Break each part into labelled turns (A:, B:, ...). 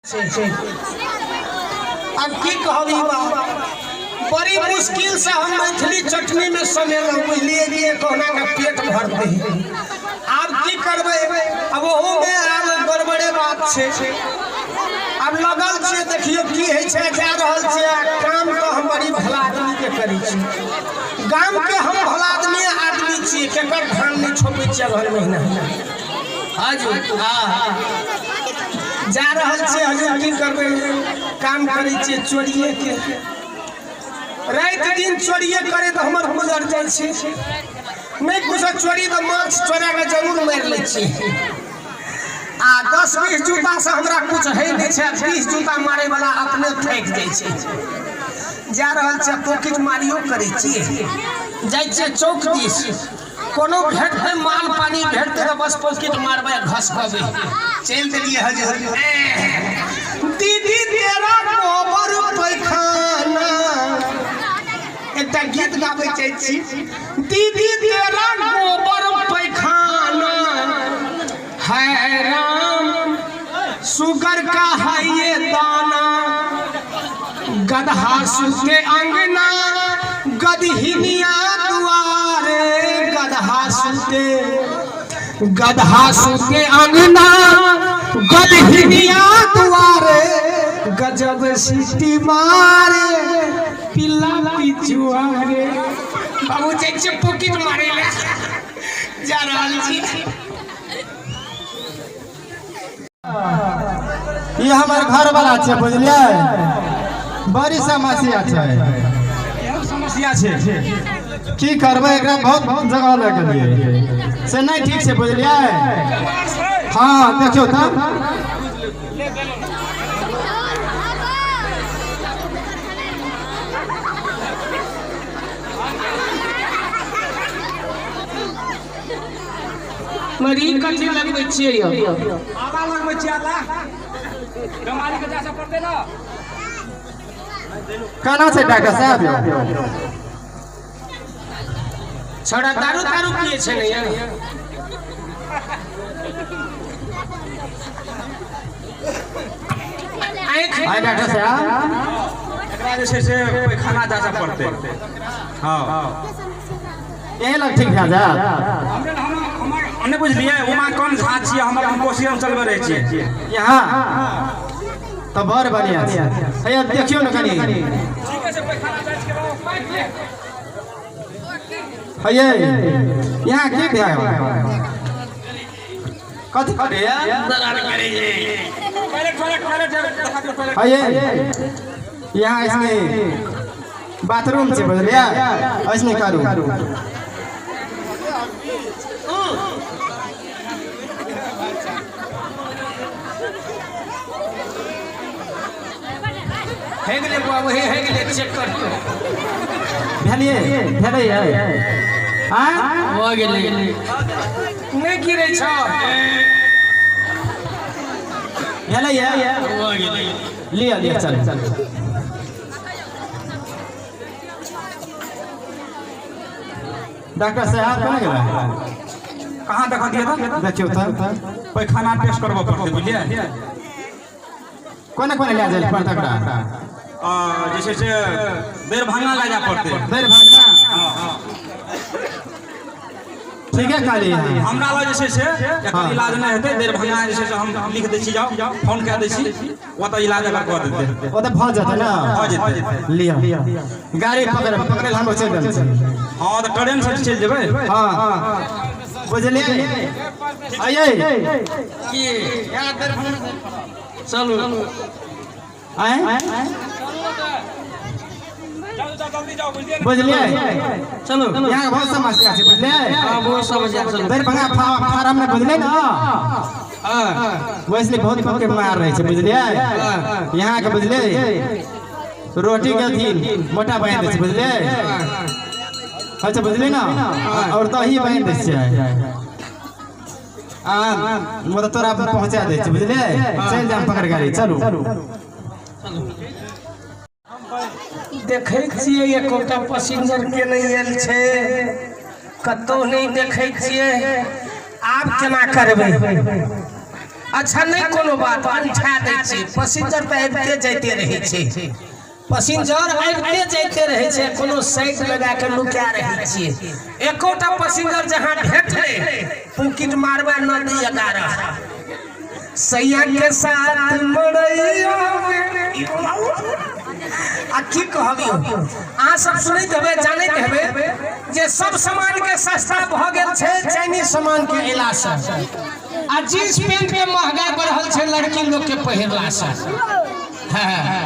A: आब की कहब, ई बात बड़ी मुश्किल से हम मैथिली चटनी में समेलहुँ, बुझलिए कि कहुना के पेट भरतै। आब की करबै? आब ओहूमे आब गड़बड़े बात छै। आब लगल छियै, देखियौ की होइ छै। जा रहल छियै। आ काम तऽ हम बड़ी भला आदमीके करै छी। गामके हम भला आदमी आदमी छियै, केकर धान नहि छोपै छियै अगहन महीना। हाजी हाँ, जा रहल छियै हजूर। की करबै? काम करै छियै चोरिए के। राति दिन चोरिए करे तऽ हमर गुजर जाइ छै। नहि कुछो चोरी तऽ माछ चोरा कऽ जरूर मारि लै छियै। आ 10-20 जूतासँ हमरा कुछ होइ नहि छै। 20 जूता मारैवला अपने थाकि जाइ छै। जा रहल छियै, पॉकेट मारियो करै छियै। जाइ छियै चौक दिस, कोनो भेटतै, माल पानी भेटतै तऽ बस पॉकेट मारबै आ घसकबै। चलि देलियै हजूर। दीदी तेरा गोबर पैखाना, एकटा गीत गाबै चाहै छी। दीदी तेरा गोबर पैखाना है राम, सुगर का है ये दाना, गदहा सुते अंगना, गदहिनिया दुआरे। गदहा सुते, गदहा सुते अंगना, गदहिनिया दुआरे, गजब सीटी मारे पिल्ला पिछुआरे। बाबू, जाइ छियै पॉकेट मारे ले, जा रहल छी।
B: ई हमर घर वाला छै, बुझलियै? बड़ी समस्या छै।
C: समस्या छै।
B: की करबै एकरा? बहुत बहुत जगह लऽ गेलियै, से नहि ठीक छै, बुझलियै? हँ, देखियौ तऽ।
A: मरी, कथी लगबै छियै यौ?
C: आला लगबै छियै आला, बेमारी के जाँच पड़तै ना।
B: केना छै डॉक्टर साहब यौ?
A: छौड़ा दारू तारू पिए छै ने यौ? आँखि
B: आइ डॉक्टर साहब।
C: एकरा जे छै से पैखाना जाँच पड़तै, हँ।
B: एहि लग ठीक भए जायत?
C: हमर नहि बुझलियै, उमाकान्त झा छियै हमर, हम कोशिश हम चलबै रहै छियै।
B: यहाँ तऽ बड़ बढ़िआँ छै। हैया, देखियौ ने कनि। हैये, यहाँ की भए कथी करैया?
C: टॉयलेट, टॉयलेट, टॉयलेट देखा दियौ, टॉयलेट।
B: हैये, यहाँ ऐसने बाथरूम छै, बुझलियै? ऐसने करू।
A: हे गेलै बुआ, वही हे गेलै, चेक कर।
B: भेलियै, भेलै आँय?
A: भऽ गेलै। नहि गिरै छ।
B: भेलै। लिअ लिअ, चल। डॉक्टर साहब कोना गेलै?
C: कहाँ देखा दिया था?
B: देखियौ तऽ।
C: पैखाना टेस्ट करबऽ पड़तै, बुझलियै?
B: कोना कोना लए जाय पड़तै ओकरा?
C: जे छै से दरभंगा लए जाय पड़तै।
B: दरभंगा, ठीक है, कहलियै।
C: हमरा लग जे छै से एकर इलाज नहि हेतै। दरभंगा जे छै से हम लिख दै छी, जाउ, फोन कए दै छी, ओतऽ इलाज एकर कऽ देतै।
B: ओतऽ भऽ जेतै ने?
C: भऽ जेतै।
B: लिअ, गाड़ी पकड़ पकड़े हम चलि गेल छी।
C: हँ, तऽ ट्रेन से चलि जेबै।
B: हँ, बुझलियै? आइए।
A: की चलू?
B: आँय?
C: जल्दी जाउ, बुझलियै?
B: बुझलियै?
A: चलू।
B: यहाँ बहुत समस्या छै, बुझलियै?
A: हँ, बहुत समस्या, चलू।
B: दरभंगा फार्म में, बुझलियै ने? वैसे बहुत बहुत मार रहे छै, बुझलियै? यहाँ के, बुझलियै, रोटी के अथी मोटा बना दै छै, बुझलियै? अच्छा, बुझलियै ने? और दही बना दै छियै आ मतलब तोरा पहुँचा दै छै, बुझलियै? चलि जाम, पकड़ गाड़ी, चलू।
A: देखै छियै, एकोटा पैसेंजर के नहि आयल छै, कतहु नहि देखै छियै। आब केना करबै? अच्छा नहि कोनो बात, अनठा दै छी। पसिंजर तऽ आबिते जाइते रहै छै, पसिंजर आबिते जाइते रहै छै, कोनो साइड लगा के नुका रहै छियै। एकोटा पसिंजर जहाँ भेटलै पुकिट मारबा नदी 11 सैया के साथ मरैया। आ की कहबियो, अहाँ सब सुनैत हेबै, जानैत हेबै जे सब सामान के सस्ता भऽ गेल छै चाइनीज सामान के अयला से, आ जींस पेंट के महंगाई बढ़ल छै लड़की लोग के पहिरला से। हाँ,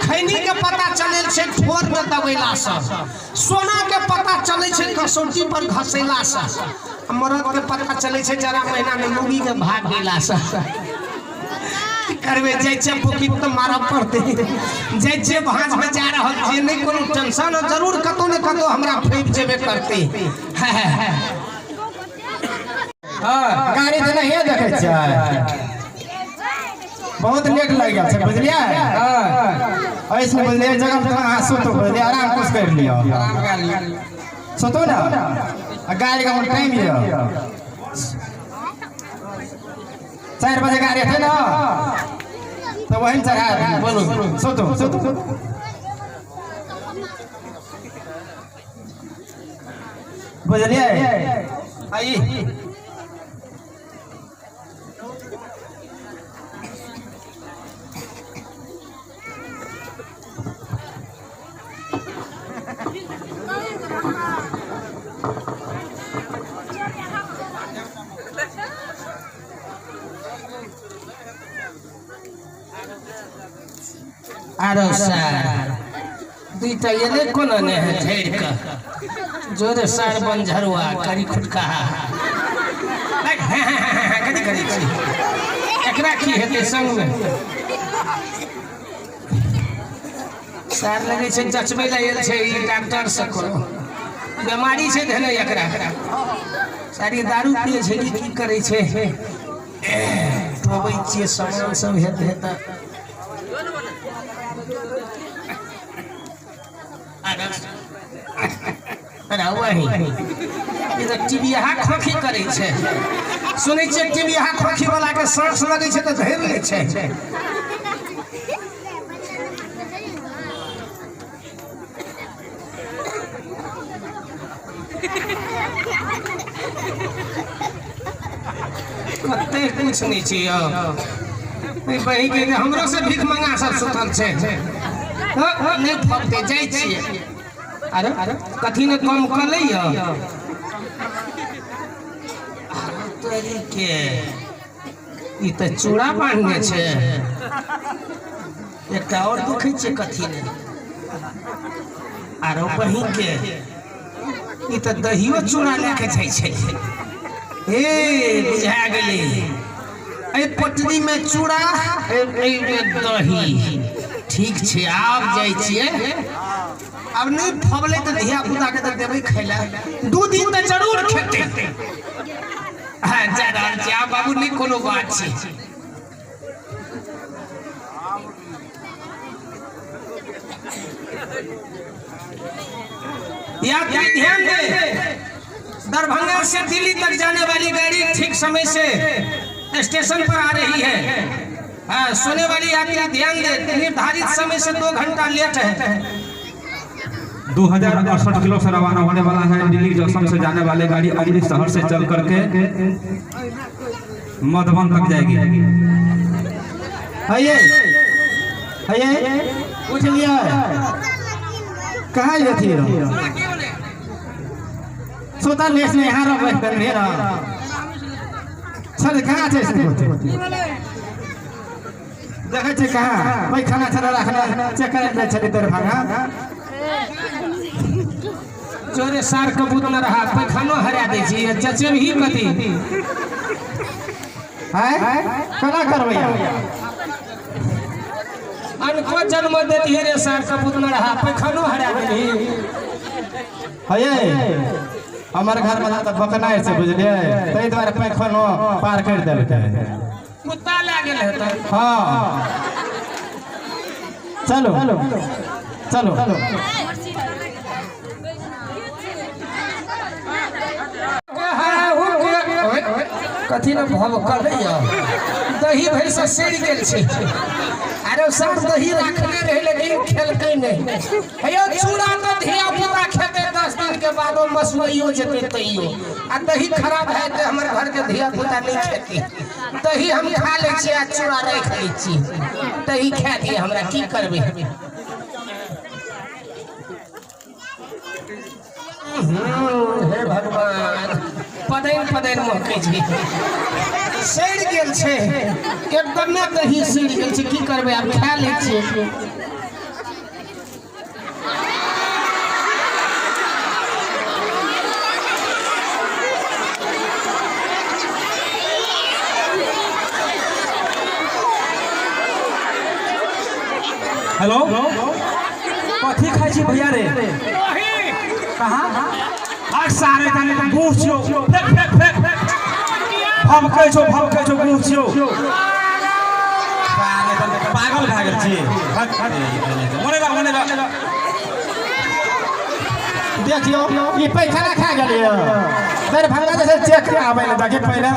A: खैनी के पता चलल छै ठोर में दबेला से, सोना के पता चलै छै कसौटी पर घसेला से, मरद के पता चलै छै जरा महीना में मुगी के भाग गेला से। करबै जाइ छियै बुकिंग तऽ मारऽ पड़तै, जाइ छियै भाँज में जा रहल छियै, नहि कोनो टेंशन, जरूर कतौ ने कतौ हमरा फैब जेबे करतै।
B: हाँ, गाड़ी तऽ नहिए देखै छियै, बहुत लेट लागि गेल छै बुझलियै। ऐसने बुझलियै जगह पर अहाँ सुतू बुझलियै, आराम कुछ करि लिअ, सुतू ने। आ गाड़ी के हमर टाइम यऽ 4 बजे गाड़ी हेतै ने तऽ वही चढ़ा बोलू, सुतू सुतू। बुझलियै
A: आई आरो सर दुईटा एलै कोनो नहि है झड़ि कऽ जोरे सार बन झरुआ करी खुटका कथी करै छी, एकरा की हेतै संगमे? सार लगै छै जचबै लए आयल छै ई डॉक्टर से, कोनो बेमारी छै धेने एकरा। सारी दारू पियै छै कि की करै छै? टोबै छियै सामान सब हेतै तऽ। अरे वही ई तऽ टिबियाहा खोखी करै छै, सुनै छियै टिबियाहा खोखी वाला के साँस लगै छै तऽ धरि लै छै। कते कुछ नहि छै यौ, बही के हमरो से भीख मंगा सब सुतल छै। नहि फपते जाइ छियै। अरे कथी ने कम कऽ लै यौ तोरी के, ई तऽ चूड़ा बान्हने छै। एकटा आओर देखै छियै कथी ने, आरो बहिन के ई तऽ दहियो चूड़ा लए के जाइ छै। हे बुझा गेलै, एहि पटरी में चूड़ा एहिमे दही। ठीक छै, आब जाइ छियै। आब नहि फबलै तऽ धिया पुता के तऽ देबै खाय लए, 2 दिन तऽ जरूर खेतै। हाँ, जा रहल छी आब बाबू, नहि कोनो बात छै। यात्री ध्यान दे, दरभंगा से दिल्ली तक जाने वाली गाड़ी ठीक समय से स्टेशन पर आ रही है। हाँ, सोने वाली यात्री ध्यान दे, निर्धारित समय से 2 घंटा लेट है।
C: 2068 किलो से रवाना होने वाला है दिल्ली जंक्शन से जाने वाली गाड़ी अमृतसर से चल करके मधुबन तक जाएगी।
B: आइए आइए उठ लिया, कहाँ जाती हो? सोता लेट ने यहाँ रह बैठ ना सर, कहाँ छै से देखै छै कहाँ पैखाना छलै राखने, चेक करै जाइ छलै दरभंगा।
A: चोरे सार कबूत न रहा, पैखानो हरा दै छी चचे भी कथी
B: है, केना करबै?
A: अनको जन्म देती रे सार कबूत न रहा, पैखानो हरा देली।
B: हे हमर घर वाला तऽ बकनाइ छै बुझलियै, ताहि दुआरे पैखानो पार करि देलकै।
A: कुत्ता लए गेल हेतै।
B: हाँ चलो चलो।
A: कथी ने भव कलै यऽ। दही भरि से सड़ि गेल छै। अरे सब दही राखने रहे लेकिन खेलकै नहि। हेयो चूड़ा तऽ धिया पुता खेतै 10 दिन के बादो मसुआइयो जेतै तैयो, आ दही खराब है तऽ हमर घर के धिया पुता नहि खेतै। दही हम खा लै छियै आ चूड़ा राखि लै छियै। दही खा दिए हमरा, की करबै? हे भगवान, पदैन पदैन महकै छै, सड़ि गेल छै एकदमे, दही सड़ि गेल छै। की करबै आब? खा लै छियै।
C: हेलो, कथी खाइ छी भैया रे? कहाँ आठ सारे तने गुह छियो, फेक फेक फेक, भभकै छौ भभकै छौ, गुह छियो। सारे तने पागल भए गेल छी। मने जा मने जा।
B: देखियो, ई पैखाना खा गेलियै। दरभंगा जैसे चेक आबै ले, देखी पहिले।